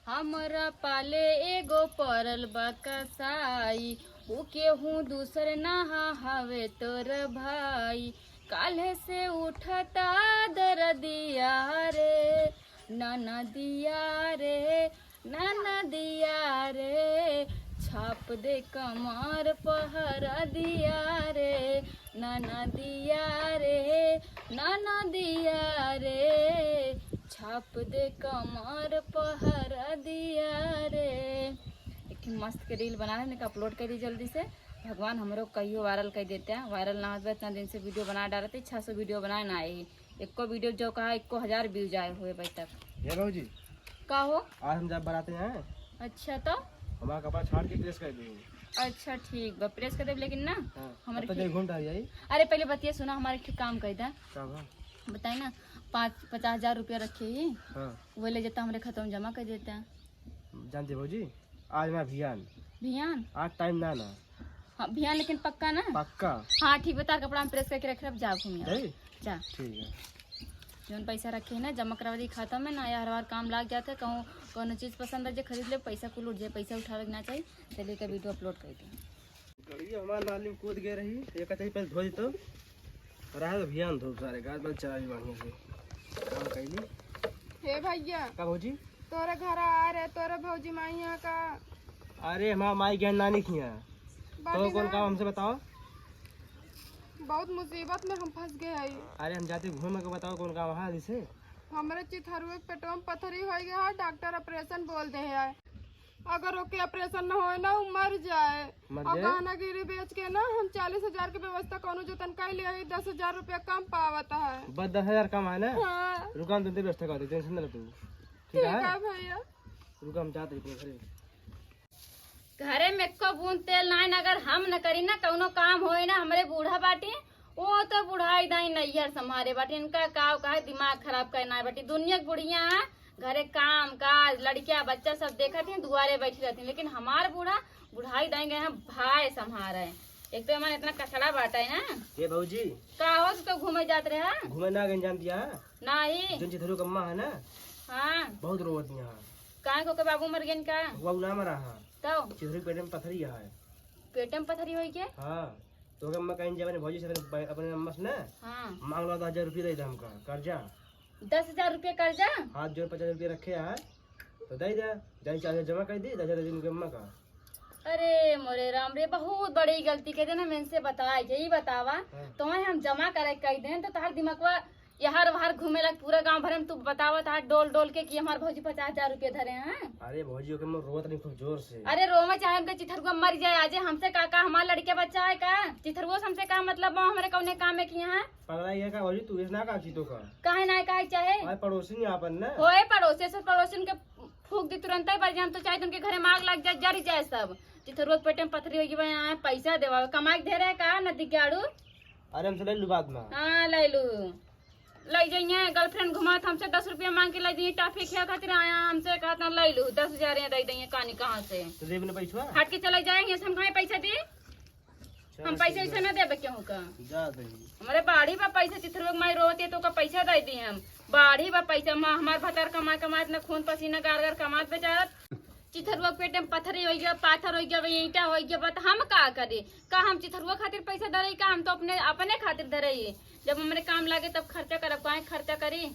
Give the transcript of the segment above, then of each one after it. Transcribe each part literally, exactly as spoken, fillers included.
हमरा पाले एगो परल बा कसाई, उ केहू दूसर ना ह-, हवे तोर भाई। काल्हे से उठता दरदिया रे, ननदिया रे, ननदिया रे, छाप दे कमर पहर दिया रे, ननदिया रे, ननदिया रे, छाप दे कमर पहर दिया रे। एक ठे मस्त के reel बना है, अपलोड कर दी जल्दी से। भगवान हमरो कहियो वायरल कर देते हैं। वायरल ना होत बा, इतना दिन से वीडियो बना डालत है, छह सौ वीडियो बनाए ना आए, एको वीडियो जो कहा एको हजार व्यूज आए हुए अभी तक। ये भौजी, का हो? आज हम जब बराते हैं, अच्छा तो? हमारा कपड़ा छाड़ के प्रेस कर दी। अच्छा ठीक बा, प्रेस कर देब लेकिन ना। हाँ, हमरे अब तो खी- जाई घूम टहल जाई। अरे पहले बतिया सुना, हमारे एक ठे काम कर दे। का बा? बताई ना, पाँच पचास हजार रुपया रखे ही, हाँ। वो ले जाता हमरे खाता में जमा कर देता। जानते भौजी, आज ना भियान। भियान? आज टाइम ना ना। हाँ, भियान लेकिन पक्का ना? पक्का। हाँ, ठीक बा, तार कपड़ा हम प्रेस करके रख रहे, अब जा घूमिया। जाई? जा। ठीक है। जौन पैसा रखे है ना, जमा करवा दी खाता में ना, यार हमार काम लाग जाता है, कहूँ कौनो चीज पसंद आ जाए, खरीद ले, पैसा कुल उठ जाए, पैसा उठावे के ना चाहिए। चलिए, का वीडियो अपलोड कर दी। गड़िया हमार नाली में कूद गए रही, ये कहते ही पहले धो दी तो। रहा तो भियान धूप सारे, गाछ बाल चराई बढ़िया से। काम कैली। हे भैया। का भौजी? तोरे घर आ रहे, तोरे भौजी माई यहाँ का? अरे हमार माई गहन नानी किया। तो बाटी कौन ना। काम हमसे बताओ? बहुत मुसीबत में हम फंस गए हई। अरे हम जाते घूमे के, बताओ कौन काम है जैसे? हमरे चिथरुए के पेटवा में पथरी हो गया है, डॉक्टर ऑपरेशन बोल दे है। अगर ओके ऑपरेशन न होए ना, उ मर जाए। मर और जाए? गहना गिरी बेच के ना हम चालीस हजार के व्यवस्था कौनो जतन कर लिया है, दस हजार रुपया कम पावत है। बस दस हजार कम है ना? हाँ। रुका, हम तुमसे व्यवस्था कर देते, टेंशन न ले तू। ठीक ठीक है? है भैया। रुका, हम जाते हैं अपने घरे। घरे में एको बूंद तेल नाइन, अगर हम न करी ना कौनो काम होए ना, हमरे बूढ़ा बाटी, वो तो बुढ़ाई दाई नैहर संभारे बाटी, इनका का कहे दिमाग खराब करे ना बाटी। दुनिया के बुढ़िया है, घरे काम काज, लड़किया बच्चा सब देखत हैं, दुआरे बैठी रहती हैं, लेकिन हमार बूढ़ा बुढ़ाई दाई गए हैं भाई संभारे। एक तो हमारे इतना कचड़ा बाटा है ना। ये भौजी। का हो, तू तो घूमे जात रहे? घूमे ना गए, जानती है? नहीं। जौन चिथरू के अम्मा है ना? हाँ। बहुत रोवत यहाँ। काहे को के बाबू मर गए का? बाबू ना मरा है। तो? चिथरू के पेट में पथरी है। पेट में पथरी होई के? हाँ। तो ओके अम्मा कहीं जावे ने भौजी से अपने, अपने अम्मा से ना, हाँ। मांग लो, दस हजार रुपया दे दे हमका, कर्जा। दस हजार रुपया कर्जा? हाथ जोड़ पचास रुपया रखे है, तो दे दे, जाई चार हजार जमा कर दी, दस हजार दे दी उनके अम्मा का। अरे मोरे राम रे, बहुत बड़ी गलती कर देना, मैं इनसे बताए के ही बतावा, हाँ। तो हम जमा करे कह देन, तो तहार दिमागवा यहर वहर घूमे लग पूरा गांव भरे में तू बतावत है डोल डोल के कि हमार भौजी पचास हजार रुपया धरे हैं। अरे भौजी, ओके मैं रोवत नहीं खूब जोर से। अरे रोवे चाहे उनका चिथरुआ मर जाए, आजे हमसे का, का हमार लड़के बच्चा है का? चिथरुआ से हमसे का मतलब बा, हमरे कौने काम है कि यहाँ? पगला ये का भौजी, तू इसना का की तो का? काहे ना काहे चाहे? अरे पड़ोसी नहीं आपन ना। होए पड़ोसी से पड़ोसिन के फूक दी तुरंत ही, पर जान तो चाहे तुमके घरे में आग लग जाए, जर जाए सब। चिथरुआ के पेटे में पथरी होगी बा, यहाँ पैसा देवा, कमाई के धरे का नदी के आड़ू? अरे हमसे ले लू बाद में। हाँ ले लू। लइ जइहें, गर्लफ्रेंड घुमात हमसे दस रुपया मांग के लइ जइहें, टॉफी खाए खातिर आया, हमसे कहत ना लइ लू, दस हजार यहाँ दइ दइहें, कानी कहाँ से? तो देब ना पैसवा? हट के चले जाए, यहाँ से हम कहाँ पैसा दी? चलो हम पैसा ठीक ऐसे है। ना देबे केहू का। जा दही। हमरे बाड़ी बा पैसा, चिथरुआ के माई रोवत है तो ओका पैसा दइ दी हम। बाड़ी बा पैसा, माँ हमार भतार कमाए कमाए इतना खून पसीना गार गार कमात बेचारा। चिथरुआ के पेटे में पथरी होइ गया, पाथर होइ गया, ईंटा होइ गया, बा त हम का करी? का हम चिथरुआ खातिर पैसा धरई का? हम तो अपने, अपने खातिर धरई। जब हमरे काम लागे तब खर्चा करब, काहे खर्चा करी?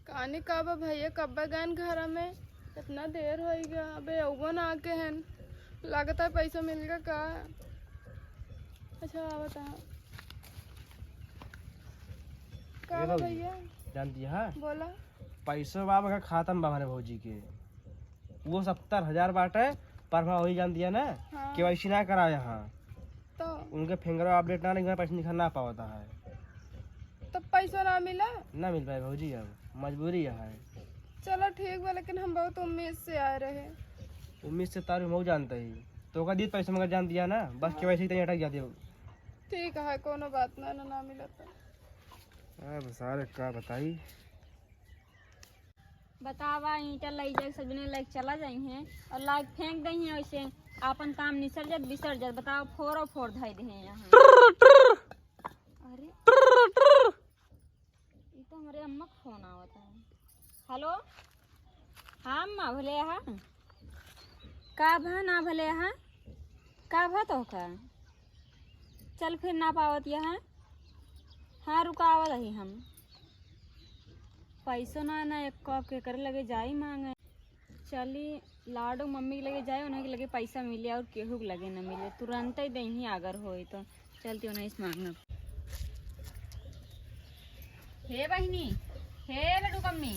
कानी का बा भैया, कब्बे गएन घर में? इतना देर होइ गया, अबे अउबो ना आके हन। लागत है पैसा मिल गया का? अच्छा, आवत है। का ये बा भौजी, भैया? जानती है? बोला। पैसो बा, मगर खाता में बा हमारे भौजी के। वो सत्तर हजार बाटे, पर हमारा वही जान दिया ना, हाँ। केवाईसी ना कराया, हाँ। तो? उनके फिंगर अपडेट ना, नहीं, पैसा निकाल ना पावता है। तो पैसा ना मिला? ना मिल पाए भौजी, अब मजबूरी है। चलो ठीक बा, लेकिन हम बहुत उम्मीद से आए रहे। उम्मीद से तारू मऊ जानते ही, तो ओका दी पैसा मगर जान दिया ना, बस हाँ। केवाईसी तनी अटक जाती है। ठीक है, कोनो बात ना, ना, ना मिला तो। अब सारे का बताई। बतावा, ईंटा लइ जाए, सब जने लइ चला जाइहें और लाइ फेंक दइहें, वैसे आपन काम निसर जात, बिसर जात। बतावा, फोरो फोर धइ देहें यहाँ। अरे, ई तो हमरे अम्मा के फोन आवत है। हेलो, हाँ अम्मा, भले हा। का भा ना भले हा? का भा तोहका? चल फिर ना पावत यहाँ। हाँ रुका, आवत ही हम। पैसो ना, ना एक कप के करे लगे जाई माँगे। चली लाडो मम्मी के लगे जाए, उन्हें के लगे पैसा मिले और केहू के लगे न मिले, तुरंत ही देही अगर होई तो। चलती उन्हें से माँगब। हे बहिनी, हे लड्डू कम्मी,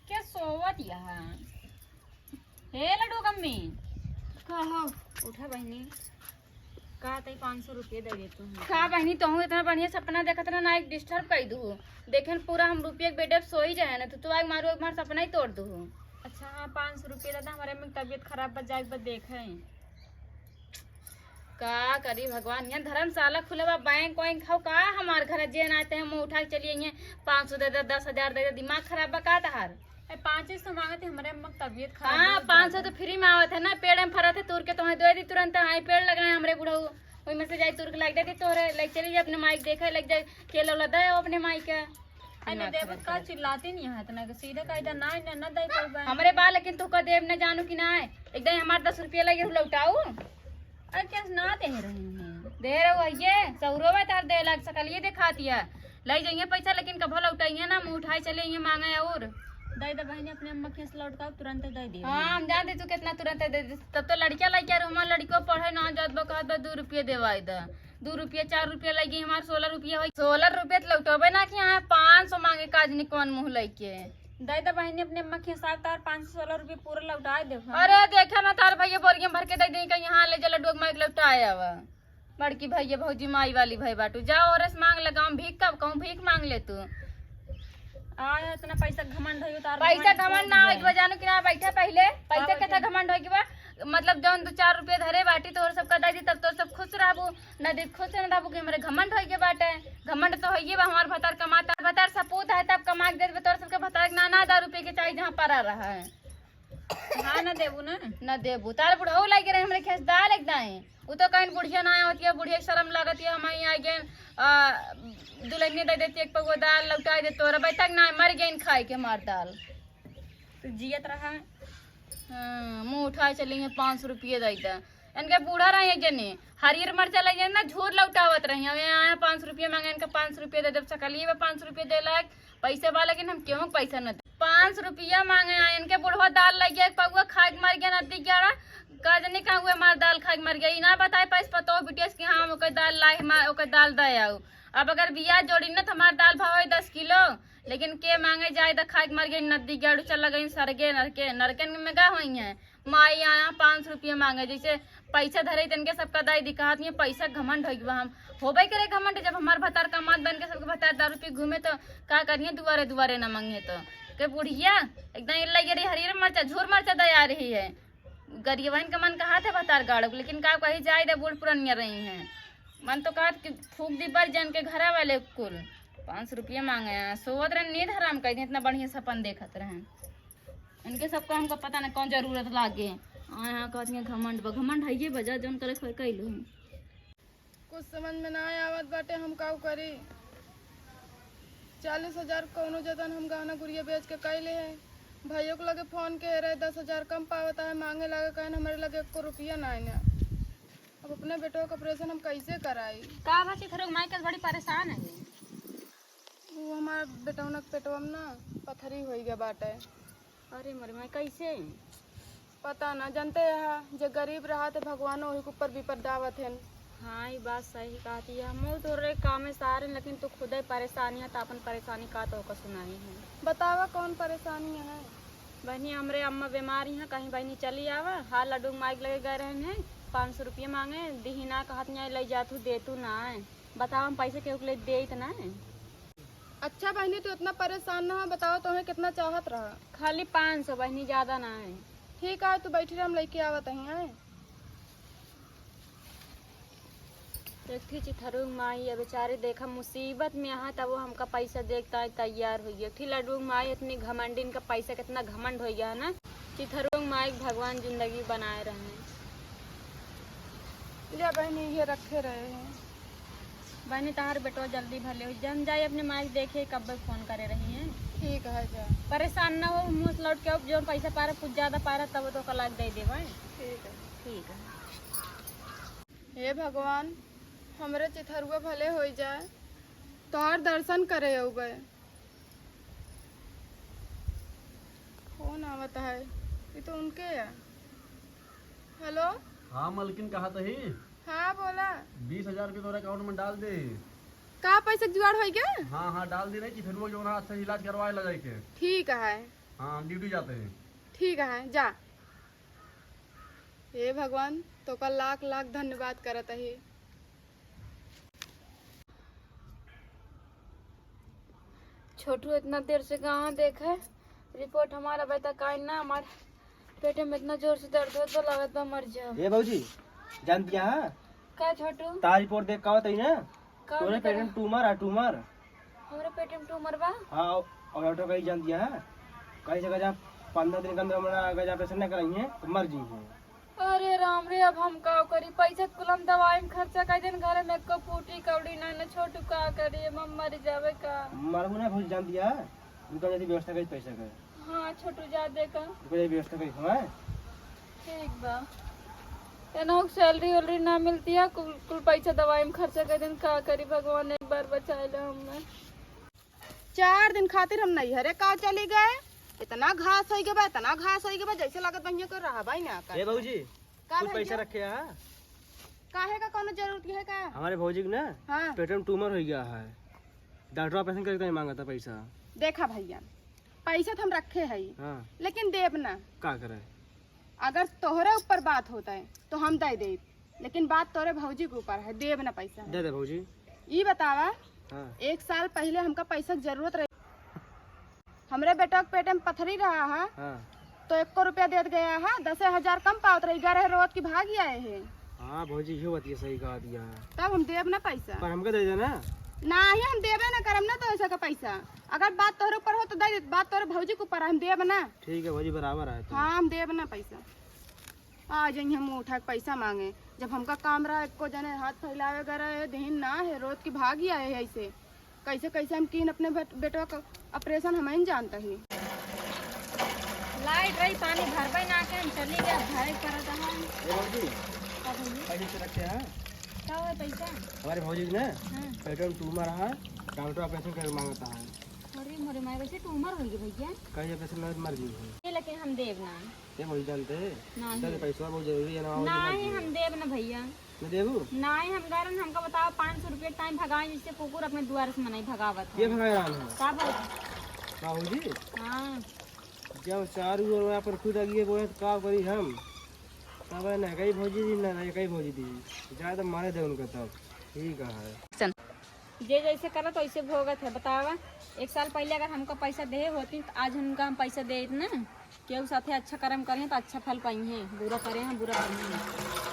के सोवत यहाँ? हे लड्डू कम्मी, का हो? उठा बहिनी। का तई पाँच सौ रुपये दे दे तू हमका। का बहिनी, तोहू इतना बढ़िया सपना देखत रहे ना, एक डिस्टर्ब कर दू। देखे न पूरा हम रुपये के बेडे पे सोई जाए ना, तो तू आग मारू, एक मार सपना ही तोड़ दू। अच्छा हाँ, पाँच सौ रुपये दादा, हमारे में तबीयत खराब बा, जाए बा देखे। का करी भगवान, यहाँ धर्मशाला खुले बा, बैंक वैंक हो का? हमार घर जे ना आते हैं, मुँह उठा के चलिए, यहाँ पाँच सौ दे दे, दस हजार दे दे, दिमाग खराब बा का तहार? ए, पाँचे सौ माँगत है, हमरे अम्मा के तबीयत खराब हाँ, है, पाँच सौ ज्यादा। तो फ्री में आवत है ना, पेड़ में फरत है, तोड़ के तुम्हें दे दी तुरंत। हाँ, पेड़ लग रहे हैं हमरे बुढ़ऊ, वही में से जाई तोड़ के लाग दे, तोहरे लाग चली जा अपने माई के देखे, लाग जाए केला उला दे अपने माई के। अरे ना दिमाग देबो खराब का करे। चिल्लाती नहीं है इतना के, सीधे कह दे ना, ना, ना दे पाऊबा। हमरे बा, लेकिन तू का देब ना जानू कि ना है, एकदम हमार दस रुपया लगे लौटाऊ। अरे कैसे ना दे रही हैं? दे रहो है ये, सौरवा तार दे लाग सकल ये दिखाती है। ले जाइए पैसा, लेकिन कभो लौटाइए ना, मुँह उठाए चले ये माँगे और। दे दे बहिनी, अपने अम्मा के से लौट का तुरंत दे दे। हाँ, हम जानते तू कितना तुरंत दे दे। तब तो लड़किया लड़किया रहो, हमार लड़को पढ़े ना जात बा, कहत बा दू रुपये देवाई दे। दू रुपये, चार रुपये लगी, हमार सोलह रुपये होई। सोलह रुपये तो लौटबे ना कि यहाँ पाँच सौ माँगे, काजनी कौन मुँह लइके। दे दे बहिनी, अपने अम्मा के हिसाब तार पाँच सौ सोलह रुपये पूरा लौटा दे। अरे देखे ना, तार भैया बोरिया भर के दे दे, कहीं यहाँ ले जा लड्डू माइक लौटा आवा। बड़की भैया भौजी माई वाली भई बाटू, जा और से माँग ले, गाँव भीख का कहूँ भीख माँग ले तू। आ इतना पैसा घमंड है, तार पैसा घमंड घमंड ना होई। जानू कि ना, बैठा पहिले, पैसा का के था बैठे? घमंड होई कि बा, मतलब जौन दो चार रुपये धरे बाटी तोहर सबका दे दी, तब तोर सब खुश रहबू, ना दे खुश न रहबू कि हमरे घमंड होई के बाटे। घमंड तो होइए बा, हमार भतार कमाता, भतार सपूत है तब कमा के दे देबे, तोर सबके भतार के ना, ना हजार रुपये के चाही जहाँ पड़ा रहा है। हाँ, ना देबू ना। ना देबू। तार बुढ़ऊ लागे रहे हमरे खेस दाल एक दाएं। उ तो कहीं बुढ़िया ना आवत है, बुढ़िया के शर्म लागत है, हम यहाँ आगे, आ, दुल्हनिया दे देती एक पगो दाल लौटा दे तोरा, बैठक ना मर गई खाए के हमार दाल। तू जियत रहा। हाँ, मुँह उठाए चली हैं, पाँच सौ रुपये दे दे। इनके बूढ़ा रहे हैं जने, हरियर मरचा लग जाए ना, झूर लौटावत रही। अब यहाँ आया पाँच सौ रुपये मांगे, इनका पाँच सौ रुपये दे देब, सकलिए बा पाँच सौ रुपये दे लायक, पैसे बा, लेकिन हम केहू के पैसा न दे। पाँच सौ रुपया मांगे आए, इनके बुढ़वा दाल लग गया, एक पौवा खाए के मर गया, नदी ग्यारह, का जनी कहाँ हुए हमार दाल खाए के मर गया, ई ना बताए पाइस पतो बिटिया से कि हाँ, हम ओकर दाल लाए, हमार ओकर दाल दे आओ। अब अगर बिया जोड़ी न, तो हमार दाल भाव है दस किलो, लेकिन के मांगे जाए, तो खाए के मर गया, नदी ग्यारह चल गई, सरगे नरके, नरके में गा हुई है। माई आया पाँच सौ रुपया मांगे, जैसे पैसा धरे तनके सबका दाई दी कहत नहीं, पैसा घमंड हो गया। हम होबे करे घमंड, जब हमार भतार कमात बन के सबके भतार दारू पी घूमे तो का करिए, दुआरे दुआरे न मांगे तो। के बुढ़िया एकदम लगे रही, हरियर मरचा, झूर मरचा दया रही है। गरीबन के मन कहा थे भतार गाड़ो, लेकिन का कही जाए दे, बूढ़ पुरनिया रही हैं। मन तो कहत कि फूक दी बर जन के घरा वाले कुल। पाँच सौ रुपया मांगे हैं, सोवत रहे, नींद हराम कर दी, इतना बढ़िया सपन देखत रहे। इनके सबका हमका पता ना कौन जरूरत लागे। आ, यहाँ कहत हैं घमंड बा, घमंड है ये बजा, जौन करे खोए कैलू हम। कुछ समझ में ना आवत बाटे, हम काऊ करी। चालीस हजार कौनो जतन हम गहना गुरिया बेच के कैले है। भाइयों के लगे फोन के रहे, दस हजार कम पावत है, मांगे लागे, कहन हमारे लगे एको रुपया ना है ना। अब अपने बेटवा के ऑपरेशन हम कैसे कराई? का भा चिथरो माई कल बड़ी परेशान है। वो हमार बेटौना के पेटवा में ना पथरी होई गया बाटे। अरे मोरे माई, कैसे? पता ना, जानते हैं, जे गरीब रहा थे भगवान वही के ऊपर विपद डावत हैं। हाँ, ये बात सही कहती है। हम तोरे काम में सारे, लेकिन तू खुदे परेशानी है, तो अपन परेशानी का तो का सुनाई है। बतावा कौन परेशानी है? बहनी, हमरे अम्मा बीमार हैं, कहीं बहनी चली आवा। हाँ, लड्डू माइक लगे गए रहे हैं, पाँच सौ रुपये मांगे, दिही ना कहत नहीं, ले जा तू, दे तू ना है। बताओ, हम पैसे केहू के लिए दे इतना है? अच्छा बहनी, तू इतना परेशान ना हो, बताओ तुम्हें कितना चाहत रहा? खाली पाँच सौ बहनी, ज्यादा ना है। ठीक है, तू बैठी रह, हम लेके आवत ही, हैं? एक थी चिथरू माई, ये बेचारे देखा मुसीबत में यहाँ, तब वो हमका पैसा देखता है तैयार हुई। एक थी लड्डू माई इतनी घमंडी, इनका पैसा कितना घमंड हो गया है ना। चिथरू माई के भगवान जिंदगी बनाए रहे। ले बहनी, ये रखे रहे हैं। बहनी, तहार बेटवा जल्दी भले हो, जन जाए अपने माई के देखे, कब फोन करे रही हैं। ठीक है, जा। परेशान ना हो, मुँह से लौट के अब जौन पैसा पारा, कुछ ज्यादा पारा, तब तो कलाक दे देबे। ठीक है। ठीक है। हे भगवान, हमरे चिथरुआ भले होई जाए, तोहार दर्शन करे अउबे। फोन आवत है, ये तो उनके है। हेलो। हाँ मलकिन, कहा तही? हाँ, बोला। बीस हजार रुपये तोरे अकाउंट में डाल दे। का पैसा के जुगाड़ होई गया? हाँ, हाँ, डाल दे रही कि फिर वो जो ना अच्छा इलाज करवाए लगा के। ठीक है। हाँ, हम ड्यूटी जाते हैं। ठीक है, जा। हे भगवान, तोका लाख लाख धन्यवाद करत ही। छोटू इतना देर से कहाँ देखे, रिपोर्ट हमारा बेटा काहे ना, हमारे पेटे में इतना जोर से दर्द होत बा, लागत बा मर जाब। ए भौजी, जानतिया है? का छोटू? तार रिपोर्ट देख का बताई ना? का तोरे बताई? पेट में ट्यूमर है, ट्यूमर। हमरे पेट में ट्यूमर बा? हाँ, और डॉक्टर कही जानतिया है? कहीं से अगर आप पंद्रह दिन के अंदर हमारा अगर आप ऑपरेशन ना कराई हैं, तो मर जी हैं। अरे राम रे, अब हम का करी? पैसा कुल हम दवाई में खर्चा कर देन, घर में एको फूटी कौड़ी ना, ना छोटू का करी, हम मर जावे का? मरबू ना भौजी, जानतिया है? उनका जैसी व्यवस्था करी पैसा का। हाँ, छोटू जा दे का। रुको, ये व्यवस्था करी हम, हैं? ठीक बा। एनहु सैलरी वैलरी ना मिलती है, कुल, कुल पैसा दवाई में खर्चा कर देन, का करी, भगवान एक बार बचाए ले हमें। चार दिन खातिर हम नैहरे का चली गए, इतना घास होई गए बा, इतना घास होई गए बा, जैसे लागत बहिया को रहबा ही ना कर। ए भौजी, का कुछ भैया? पैसा रखे हैं? काहे का, कौनो जरूरत है का? हमारे भौजी के ना हाँ। पेट में ट्यूमर हो गया है, डॉक्टर ऑपरेशन करे के मांगा था पैसा। देखा भैया, पैसा तो हम रखे है, हाँ। लेकिन देब ना। का करे? अगर तोहरे ऊपर बात होता है तो हम दे देब, लेकिन बात तोरे भौजी के ऊपर है, देब ना पैसा। दे दे भौजी। ई बतावा, हाँ। एक साल पहले हमका पैसा के जरूरत रही, हमरे बेटा के पेटे में पथरी रहा है, हाँ। तो एको रुपया देत गया है, दसे हजार कम पावत रही, गए रहे रोत की भाग आए है। हाँ भौजी, इहो बतिया सही कहा दिया है। तब हम देब ना पैसा। पर हमके दे देना। नाही, हम देबे ना करम ना तो ऐसा का पैसा। अगर बात तोहरे ऊपर हो तो दे दे, बात तोहरे भौजी के ऊपर है, हम देब ना। ठीक है भौजी, बराबर है तो। हाँ, हम देब ना पैसा। आ जाई हम उठा के पैसा मांगे, जब हमका काम रहा, एको जने हाथ फैलावे गए रहे, देहिन ना है, रोत की भाग आए है ऐसे। कैसे कैसे हम कीन अपने बेट-, बेटवा का ऑपरेशन हम ही जानता ही। लाइट रही, पानी भरबे ना के, हम चली गए, भरे पड़त है। ए भौजी, का भौजी? पैसे से रखे हैं? का हुआ पैसा? हमारे भौजी ने हाँ। पेट में ट्यूमर है, डॉक्टर ऑपरेशन कर मांगता है। अरे मोरे माई, वैसे ट्यूमर हो गई भैया। कहीं ऑपरेशन ना मर गई है। ये लेकिन हम देब ना। ये भौजी जानते हैं? नहीं। इधर पैसा बहुत जरूरी है ना, और नहीं, मत हम देब ना भैया। न देबू? नाही, हम गरन, हमका बताओ, पाँच सौ रुपये टाइम भगाए, जिससे कुकुर अपने दुआर से मनई भगावत है। ये भगाए रहन है? का भौजी? का भौजी? हाँ। जब चारू ओर पर खुद अगिए बोले तो का करी हम? तब है ना कहीं भौजी दी, ना, ना कहीं भौजी दी। जाए तो मारे दे उनका तब। ठीक है। चल। जे जैसे करत वैसे भोगत है। बतावा, एक साल पहले अगर हमका पैसा देहे होती तो आज उनका हम पैसा देत ना। केहू साथे अच्छा कर्म करिहें तो अच्छा फल पाइहें, बुरा करे हैं, बुरा पाइहें।